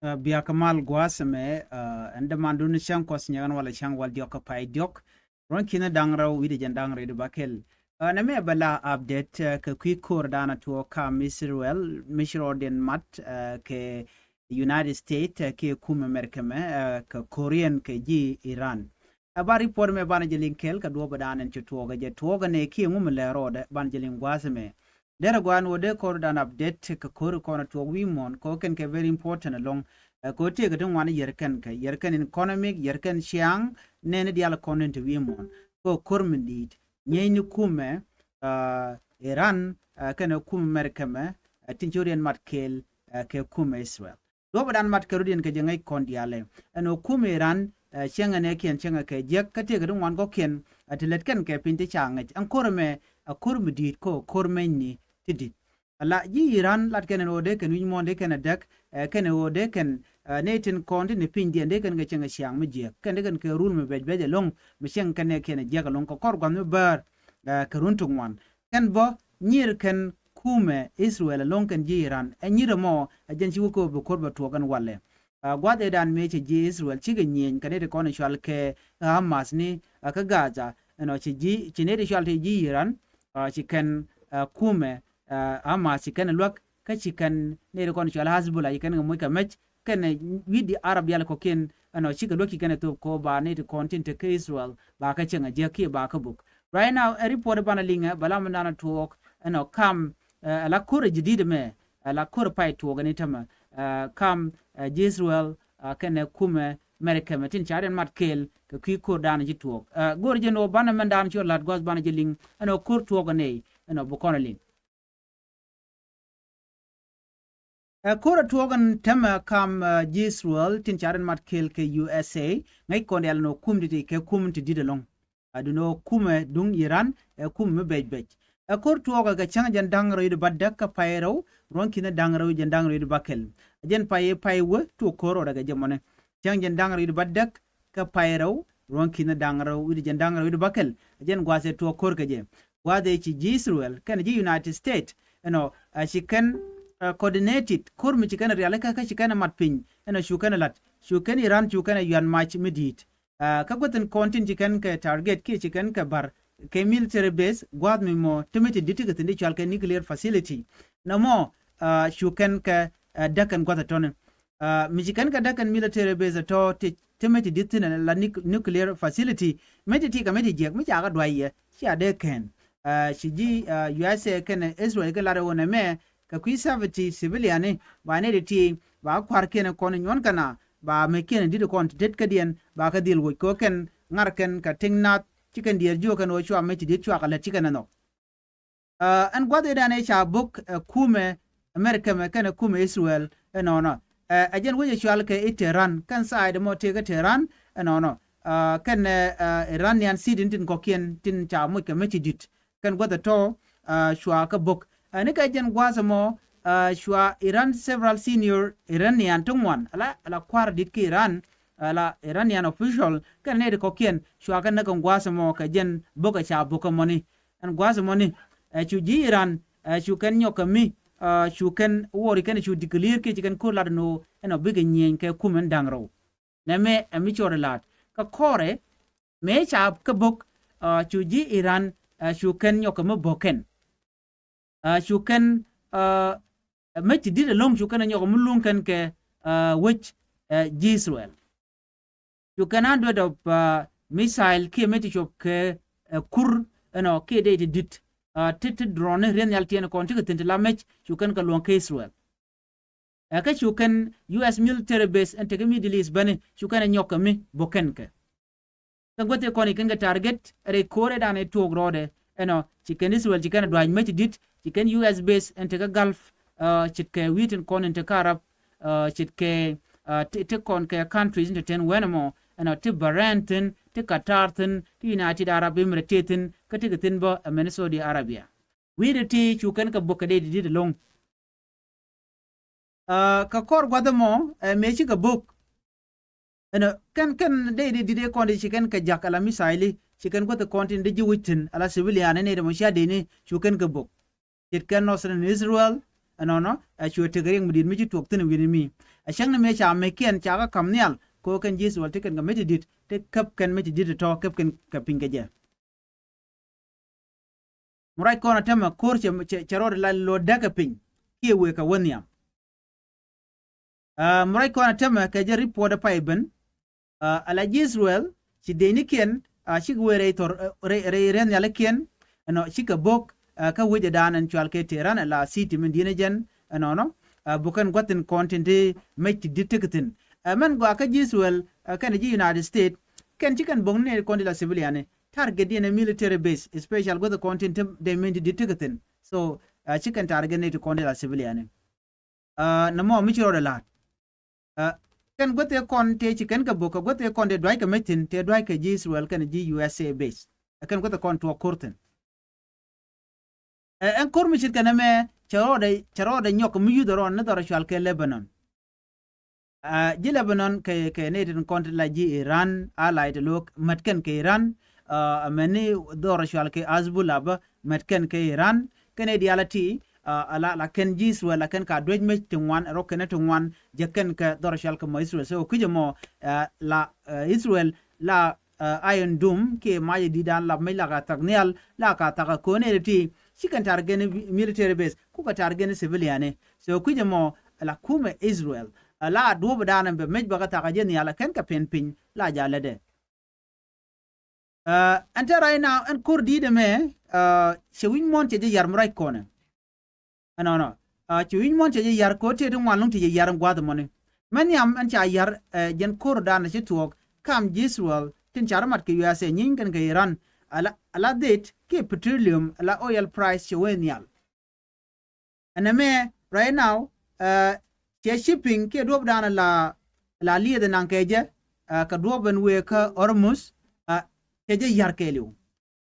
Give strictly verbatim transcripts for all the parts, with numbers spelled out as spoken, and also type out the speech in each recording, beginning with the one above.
Ɛ, bia kɛ mal gua̱a̱th ɛmɛ, ɛ, ɛn dämandun cäŋ kuɔth nyɛk ɛn walɛ cäŋ wal diɔk kɛ pay diɔk. Ruɔ̱n ki̱n da̱ŋ rɛw wi̱cdɛ jɛn da̱ŋ rɛw wi̱cdɛ bäkɛl. Ɛ, nɛmɛ bɛ la update, ɛ, kɛ kui̱ ko̱r da̱a̱n a tuɔɔk kam Israel, mi ci rɔɔdiɛn mat, ɛ, kɛ United States, ɛ, kiɛ kum America mɛ, ɛ, kɛ ko̱riɛn kɛ ji̱ Iran. Ɛ, ba report mɛ banɛ jɛ liŋ kɛl kɛ duɔ̱ɔ̱p da̱a̱n ɛn ci tuɔɔk ɛ jɛ tuɔɔk ɛn ɛ kiɛ ŋum lɛ rɔɔdɛ banɛ jɛ liŋ gua̱a̱th mɛ. Derɛ gɔaa ɛn ɣöö dee ko̱r dan update kɛ ko̱r kɔn a tuɔɔk wi̱i̱ muɔ̱ɔ̱n kɛ ɣöö kɛn kɛ very important ɛlɔ̱ŋ. Ɛ, kɛ ɣöö tëëkɛ ti ŋuan yɛr kɛn kɛ yɛr kɛn economic, yɛr kɛn ciaŋ, nɛɛni diaal kɔn in te wi̱i̱ muɔ̱ɔ̱n. Kɛ ɣöö ko̱r mi di̱i̱t nyieeny ni kumɛ, ɛ, Iran, ɛ, kɛnɛ kumɛ America mɛ, ɛ, tin ci riɛn mat kɛɛl, ɛ, kɛ kumɛ Israel. Duɔ̱ɔ̱p dan mat kɛ rɔ̱diɛn kɛ jɛ ŋäc kɔn diaalɛ. Ɛn ɣöö kumɛ Iran, ɛ, cäŋɛ nɛɛkiɛn cäŋɛ kɛ jiäk kä tëëkɛ ti ŋuan kɔ̱kiɛn, ɛ, ti lät kɛn kɛ piny ti ca ŋäc. Ɛn ko̱r ɛmɛ ɛ ko̱r mi di̱i̱t kɛ ɣöö ko̱r mɛnyni ti di̱t. Ala ji̱ Iran lat kɛn ɛn ɣöö dee kɛn wi̱c muɔ̱ɔ̱n dee kɛn ɛ däk, ɛ, kɛn ɛ ɣöö dee kɛn, ɛ, nɛy tin kɔn ti ni pinydiɛn dee kɛn kɛ cäŋ ɛ ciaŋ mi jiäk. Kɛn dee kɛn kɛ rul mi bɛc bɛc ɛlɔ̱ŋ, mi cäŋ kɛn nɛɛkiɛn ɛ jiäk ɛlɔ̱ŋ kɛ kɔr gua̱th mi bäär, ɛ, kɛ run ti ŋuan. Kɛn bä nyier kɛn kumɛ Israel ɛlɔ̱ŋ kɛn ji̱ Iran. Ɛ nyier ɛmɔ ɛ jɛn ci wä kɛ ɣöö bi ko̱r bɛ tuɔɔk ɛn walɛ. Ɛ, gua̱th ëëdan mëë cɛ ji̱ Israel cikɛ nyieny kɛ nɛy ti kɔn cual kɛ Hamas ni, ɛ, kä Gaza. Ɛnɔ ci ji̱, ci nɛy ti cual ti ji̱ Iran, ɛ, ci kɛn, ɛ, kumɛ, ɛ, Hamas ci kɛn luäk, kä ci kɛn nɛy ti kɔn cual Hezbollah ci kɛn kɛ moc kɛ mec, kɛnɛ wi̱i̱di Arab diaal kɔ̱kiɛn, ɛnɔ cikɛ luäk ci kɛn ɛ thop kɛ ɣöö ba nɛy ti kɔn tin te kä Israel ba kä cäŋ a jiäk kiɛ ba kä bök. Right now ɛ report banɛ liŋɛ bɛ la mi nanɛ tuɔɔk, ɛnɔ kam, ɛ, ala ko̱r ɛ ji̱ di̱t ɛmɛ, ala ko̱r ɛ pay tuɔɔk ɛn i̱ tämɛ, ɛ, kam, ɛ, ji̱ Israel, ɛ, kɛnɛ kumɛ America mɛ tin ca riɛn mat kɛɛl kɛ kui̱ ko̱r da̱a̱n ci tuɔɔk. Ɛ, go̱o̱r jɛn ɣöö banɛ mɛn da̱a̱n ci ɣöö la̱t gua̱th banɛ jɛ liŋ, ɛnɔ ko̱r tuɔɔk ɛn ɛ, ɛnɔ bi kɔn ɛ liŋ. Ɛ, ko̱r ɛ tuɔɔk ɛn tämɛ kam, ɛ, ji̱ Israel tin ca riɛn mat kɛɛl kɛ U S A, ŋäc kɔn diaal ɛnɔ kum ti ti kɛ kum ti di̱t ɛlɔ̱ŋ. Ɛ, duundɛ ɣöö kumɛ duŋ Iran ɛ kum mi bɛc bɛc. Ɛ, ko̱r tuɔɔkɛ kɛ cäŋ jɛn da̱ŋ rɛw wi̱cdɛ bädäk kä pay rɛw, ruɔ̱n ki̱n da̱ŋ rɛw jɛn da̱ŋ rɛw wi̱cdɛ bäkɛl. Ɛ jɛn pay, pay wä tuɔɔk ko̱r rɔɔdɛ kɛ jɛ mɔni. Cäŋ jɛn da̱ŋ rɛw wi̱cdɛ bädäk kä pay rɛw, ruɔ̱n ki̱n da̱ŋ rɛw wi̱cdɛ jɛn da̱ŋ rɛw wi̱cdɛ bäkɛl. Ɛ jɛn gua̱a̱th ɛ tuɔɔk ko̱r kɛ jɛ. Gua̱a̱th ɛ ci ji̱ Israel kɛnɛ ji̱ United States, ɛnɔ, ɛ, ci kɛn, ɛ, coordinated ko̱r mi ci kɛn rialikä kä ci kɛn mat piny, ɛnɔ cu kɛn la̱t, cu kɛn Iran cu kɛn yuan mac mi di̱i̱t. Ɛ, kä guäth in kɔn tin ci kɛn kɛ target kiɛ ci kɛn kɛ ba̱r kɛ military base gua̱a̱th mi mɔ ti mi ti di̱t ti kɛ thi̱n ti cual kɛ nuclear facility. Nɔmɔ, ɛ, cu kɛn kɛ, ɛ, däk kɛn gua̱th ɛ tɔ̱ni. Ɛ, mi ci kɛn kɛ däk kɛn military base ɛ tɔ̱ ti, ti mi ti di̱t thi̱n la nuc-, nuclear facility. Mi ti ti kɛ mi ti jiɛk mi ca kɛ duay yɛ cia dee kɛn. Ɛ, ci ji̱, ɛ, U S A kɛnɛ Israel kɛ lat ɛ ɣöö nɛmɛ kɛ kui̱ seventy civilian ni ba nɛy ti ti ba kua̱rkiɛn kɔn nyuɔ̱n kɛn a ba meckiɛn di̱t kɔn ti tet kädiɛn ba kɛ dhil woc kɛ ɣöö kɛn ŋa̱rkɛn kɛ ti̱ŋ nath ci kɛn diɛɛr jiök kɛn ɣöö cua mec ti di̱t cua kɛ lät ci kɛn ɛ nhɔk. Ɛ, ɛn gua̱th ëëdan ëë ca bök, ɛ, kumɛ America mɛ kɛnɛ kumɛ Israel ɛnɔnɔ. Ɛ, ɛ jɛn wec ɛ cual kɛ i̱ Tehran kɛn side mɔ tëëk ɛ Tehran ɛnɔnɔ. Ɛ, kɛnɛ, ɛ, Iranian city tin kɔ̱kiɛn tin ca moc kɛ mec ti di̱t. Kɛn gua̱th ɛ tɔ̱, ɛ, cua kɛ bök. Ɛ, ni kɛ jɛn gua̱a̱th ɛmɔ, ɛ, cua Iran several senior Iranian ti ŋuan ala, ala kua̱r di̱t kä Iran, ala Iranian official kɛnɛ nɛy ti kɔ̱kiɛn cua kɛ näk kɛn gua̱a̱th ɛmɔ kɛ jɛn bök ɛ ca bök ɛmɔni. Ɛn gua̱a̱th ɛmɔni, ɛ, cu ji̱ Iran, ɛ, cu kɛn nyɔk kɛ mi, ɛ, cu kɛn wuɔri kɛn cu declare kiɛ ci kɛn ko̱r lat ɛn ɣöö ɛn ɔ bikɛ nyieny kɛ kum ɛn da̱ŋ rɛw. Nɛmɛ ɛ mi cɔɔr ɛ la̱t kä kɔrɛ mëë ca kɛ bök, ɛ, cu ji̱ Iran, ɛ, cu kɛn nyɔk kɛ mi bök kɛn. Ɛ, cu kɛn, ɛ, mec ti di̱t ɛlɔ̱ŋ cu kɛn ɛ nyɔk kɛ mi luŋ kɛn kɛ, ɛ, wec, ɛ, ji̱ Israel. Cu kɛn hundred of, ɛ, missile kiɛ mec ti cuɔp kɛ, ɛ, kur ɛnɔ kiɛ dee ti di̱t, ɛ, ti, ti drone ni riɛn nhial tiɛn kɔn ti kɛ thi̱n ti la mec cu kɛn kɛ luɔ̱ŋ kä Israel. Ɛ, kä cu kɛn U S military base ɛn tekɛ Middle East bäni cu kɛn ɛ nyɔk kɛ mi bok kɛn kɛ. Kä guäth ɛ kɔn i̱ kɛn kɛ target rɛy ko̱r ëëdan ɛ tuɔɔk rɔɔdɛ ɛnɔ ci kɛn Israel ci kɛn ɛ dua̱c mec ti di̱t ci kɛn U S base ɛn tekɛ Gulf, ɛ, ce̱tkɛ wi̱i̱ tin kɔn in tekɛ Arab, ɛ, ce̱tkɛ, ɛ, ti, ti kɔn kɛ countries in te ten wɛn ɛmɔ ɛnɔ ti Bahrain thi̱n, ti Qatar thi̱n, ti United Arab Emirates thi̱n, kä ti kɛ thi̱n bä ɛmɛn Saudi Arabia. Wi̱i̱dɛ ti cu kɛn kɛ bök kɛ dee ti di̱t ɛlɔ̱ŋ. Ɛ, kɛ kɔr gua̱th ɛmɔ, ɛ, mëë cikɛ bök. Ɛnɔ, kɛn, kɛn dee, dee, dee, dee kɔn dee ci kɛn kɛ jak ala missile, ci kɛn gua̱th kɔn tin dee ji̱ wi̱c thi̱n, ala civilian, ni dee mɔ cia dee ni, cu kɛn kɛ bök. Ce̱tkɛ northern Israel, ɛnɔnɔ, ɛ, cuɛ tek riɛk mi di̱i̱t mi ci tuɔɔk thi̱n wi̱ni mi. Ɛ cäŋ ni mëë ca mec kiɛn ca kä ka̱m nhial, kɛ ɣöö kɛn ji̱ Ithɛrɛl ti kɛn kɛ mec ti di̱t, ti käp kɛn mec ti di̱t tɔ̱ käp kɛn kɛ piny kɛ jɛ. Mi ruac kɔn ɛ täämɛ ko̱r cɛ, cɛ, cɛ rɔɔdɛ la lo̱t däkɛ piny kiɛ wëë kɛ wä nhiam. Ɛ, mi ruac kɔn ɛ täämɛ kɛ jɛ report ɛ pay ben. Ɛ, ala ji̱ Ithɛrɛl ci dëëcnikiɛn, ɛ, cikɛ wëë rɛy thɔr, ɛ, rɛy, rɛy, rɛy nhialikiɛn, ɛnɔ, cikɛ bo̱k, ɛ, kä wecdan ɛn cɔalkɛ Tehran ala city min di̱i̱n ɛ jɛn, ɛnɔnɔ, ɛ, bukɛn gua̱thin kɔn tin ti mec ti di̱t tekɛ thi̱n. Ɛ, mɛn gɔaa kä ji̱ Ithɛrɛl, ɛ, kɛnɛ ji̱ United States, kɛn ci kɛn bo̱k ni nɛy ti kɔn ti la civilian ni. Target diɛn ɛ military base, especial gua̱th kɔn tin ti dee min ti di̱t tekɛ thi̱n. So, ɛ, ci kɛn target nɛy ti kɔn ti la civilian ni. Ɛ, nɛmɔ mi ci rɔɔdɛ la̱t. Ɛ, kɛn guäth tëë kɔn tëë ci kɛn kɛ bo̱k, kɛ guäth tëë kɔn tëë dua̱ckɛ mec thi̱n, tëë dua̱ckɛ ji̱ Ithɛrɛl kɛnɛ ji̱ U S A base. Ɛ, kɛn guäth tëë kɔn tuɔɔk ko̱r thi̱n. Ɛ, ɛn ko̱r mi ce̱tkɛ nɛmɛ, cɛ rɔɔdɛ, cɛ rɔɔdɛ nyɔk mi yuth rɔɔd ni dhɔr cɔalkɛ Lebanon. Ɛ, ji̱ Lebanon kɛ, kɛ nɛy tin kɔn ti la ji̱ Iran, allied lo̱k, mät kɛn kɛ Iran, ɛ, amäni dhɔr cɔalkɛ Hezbollah bä, mät kɛn kɛ Iran, kɛn nɛy diaal a ti, ɛ, ala, la kɛn ji̱ Ithɛrɛl, la kɛn ka duec mec ti ŋuan, rɔ kɛn ti ŋuan, jɛ kɛn kɛ dhɔr cɔalkɛ mɔ Ithɛrɛl. So, kui̱c ɛmɔ, ɛ, la, ɛ, Ithɛrɛl, la, ɛ, Iron Dome, kiɛ mac di̱i̱tdan la mec la ka thak nhial, la ka thak a ko̱n ɛ ti, ci kɛn target ni military base, ku kɛ target ni civilian ni. So, kui̱c ɛmɔ, la kumɛ Ithɛrɛl, ɛ, la duɔ̱ɔ̱pdan ɛn bɛ mec bɛ kɛ thak a jɛ nhial, ɛ kɛn kɛ pɛn piny, la ja lätdɛ. Ɛ, ɛn te right now, ɛn ko̱r di̱i̱t ɛmɛ, ɛ, cɛ wi̱c muɔ̱ɔ̱n cɛ jɛ yar mi ruac kɔnɛ. Ɛnɔnɔ. Ɛ, cɛ wi̱c muɔ̱ɔ̱n cɛ jɛ yar ko̱r tëë ti ŋuan lo̱ŋ ti jɛ yar ɛn gua̱a̱th ɛmɔni. Mɛn nhiam ɛn ca yar, ɛ, jɛn ko̱r dan ci tuɔɔk kam ji̱ Ithɛrɛl tin ca rɔ mat kɛ U S A nyieny kɛn kɛ Iran. Ala, ala dhit kiɛ petroleum, ala oil price cɛ wee nhial. Ɛnɛ mɛ, right now, ɛ, cɛ shipping kiɛ duɔ̱ɔ̱pdan la, la lieth naŋ kɛ jɛ, ɛ, kɛ duɔ̱ɔ̱p ɛn wëë kä Hormuz, ɛ, cɛ jɛ yar kɛɛliw.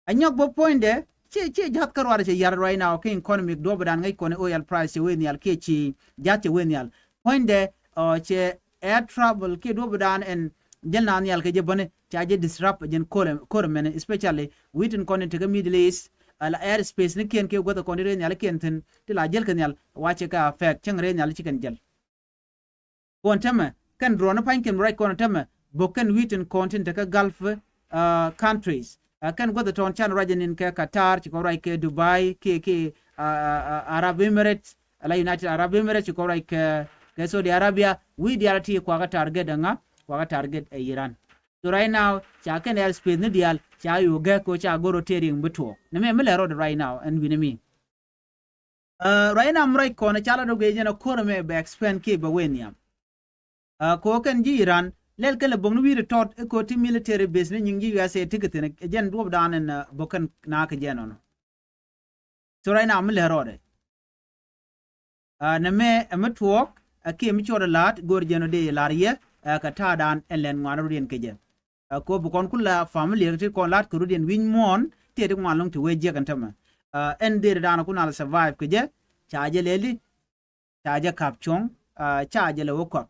Ɛ nyɔk bä puɔ̱nydɛ, ci, ci ja̱th kä ruaadɛ cɛ yar right now, kä economic duɔ̱ɔ̱pdan ŋäc kɔn oil price cɛ wee nhial kiɛ ci ja̱th cɛ wee nhial. Puɔ̱nydɛ, ɔ, cɛ air travel kiɛ duɔ̱ɔ̱pdan ɛn jäl na nhial kɛ jɛ bäni, ca jɛ disrupt jɛn ko̱r, ko̱r mɛni, especially wi̱i̱ tin kɔn in tekä Middle East, ala air space ni kiɛn kiɛ guäth kɔn in rɛy nhial kiɛn thi̱n, ti la jäl kɛ nhial, wa cɛ kɛ affect, cäŋ rɛy nhial ci kɛn jäl. Kɔn tämɛ, kɛn drone pa̱ny kɛn ruac kɔn tämɛ, bo̱k kɛn wi̱i̱ tin kɔn tin tekä Gulf, uh, countries. Uh, kɛn guäth tɔn can ruac in kɛ Qatar, ci kɔ ruac kɛ Dubai, kɛ, kɛ, uh, uh, uh, Arab Emirates, ala United Arab Emirates, ci kɔ ruac kɛ, kɛ Saudi Arabia, wi̱i̱ diaal ti kuakä target ŋa, kuakä target ɛ Iran. So right now, ca kɛn air space ni diaal, ca yo̱o̱ gɛk kɛ ca go̱r rotating bi tuɔɔk. Ni mɛ mi lɛ road right now, ɛn wi̱ni mi. Uh, right now, mi ruac kɔn ca la dɔ̱k ɛ jɛn a ko̱r mɛ bɛ expand kiɛ bɛ wee nhiam. Uh, kɛ ɣöö kɛn ji̱ Iran lɛl kɛn lɛ bo̱k ni wi̱i̱ tɔt ɛ ko̱r ti military base ni nyiŋ ji̱ U S A ti kɛ thi̱n ɛ jɛn duɔ̱ɔ̱pdan ɛn, uh, bo̱k kɛn naak kɛ jɛn ɔnɔ. So right now mi lɛ rɔɔdɛ. Uh, nɛ mɛ ɛ mi tuɔɔk ɛ kiɛ mi cuɔt ɛ la̱a̱t go̱o̱r jɛn ɔ dee lar yɛ, uh, kɛ ta̱a̱dan ɛn lɛn ŋuan rɔ̱diɛn kɛ jɛ. Uh, kɛ ɣöö bi kɔn ku la family ti kɔn la̱a̱t kɛ rɔ̱diɛn wi̱ny muɔ̱ɔ̱n tëë ti ŋuan lo̱ŋ ti wee jiɛk ɛn tämɛ. Uh, ɛn deri dan ku nal survive kɛ jɛ ca jɛ lɛli. Ca jɛ kap cuɔ̱ŋ, ah, ca jɛ lɛ wä kɔak.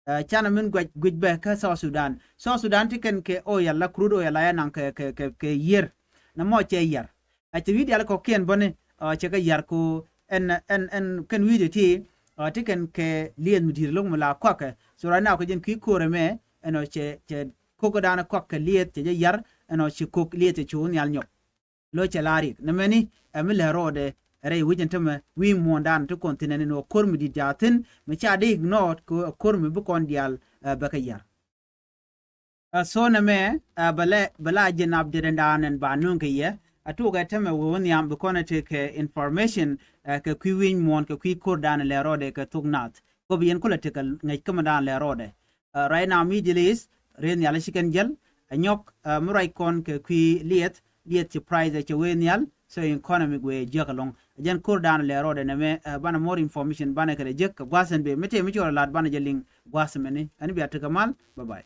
Ah, canɛ min guic, guic bɛ kä South Sudan. South Sudan ti kɛn kɛ oil la, crude oil la yɛ naŋ kɛ, kɛ, kɛ, kɛ yier. Nɛ mɔ cɛ yar. A cɛ wi̱i̱ diaal kɔ̱kiɛn bäni, ah, cɛ kɛ yar ko ɛn, ɛn, ɛn kɛn wi̱i̱ ti ti, ah, ti kɛn kɛ lieth mi di̱i̱t lo̱ŋ mi la kɔakɛ. So right now kɛ jɛn kui̱ ko̱rɛ mɛ, ɛn ɔ cɛ, cɛ ko̱k dan kɔak kɛ lieth cɛ jɛ yar, ɛn ɔ ci ko̱k lieth cɛ cu nhial nyɔk. Lo cɛ la riɛk. Nɛ mɛni, ɛ mi lɛ rɔɔdɛ, rɛy wi̱c ɛn tämɛ, wi̱i̱ muɔ̱ɔ̱ndan ti kɔn thi̱n ɛn ni wä ko̱r mi di̱t jaathin, mi ca di ignore kɛ ko̱r mi bi kɔn diaal, ɛ, bɛ kɛ yar. Ɛ, so nɛ mɛ, ɛ, bɛ lɛ, bɛ la jɛn update ɛn daan ɛn ba nööŋ kɛ yɛ. Ɛ tuɔk ɛ tämɛ wee wä nhiam bi kɔn ɛ tekɛ information, ɛ, kɛ kui̱ wi̱i̱ muɔ̱ɔ̱n kɛ kui̱ ko̱r daan lɛ rɔɔdɛ kɛ thok nath. Kop yɛn kulɛ tekɛ ŋäc kä mi daan lɛ rɔɔdɛ. Ɛ, right now Middle East, rɛy nhial ci kɛn jäl, ɛ nyɔk, ɛ, mi ruac kɔn kɛ kui̱ lieth, lieth ci price ɛ cɛ wee nhial, so economic wee jiäk ɛlɔ̱ŋ. Ɛ jɛn ko̱r daan lɛ rɔɔdɛ nɛ mɛ, ɛ, banɛ more information, banɛ kɛ lɛ jiäk kɛ gua̱th ɛn bee, mi tëë mi cɔl ɛ la̱t banɛ jɛ liŋ gua̱th mɛni, ɛn bia tekɛ mal, bye bye.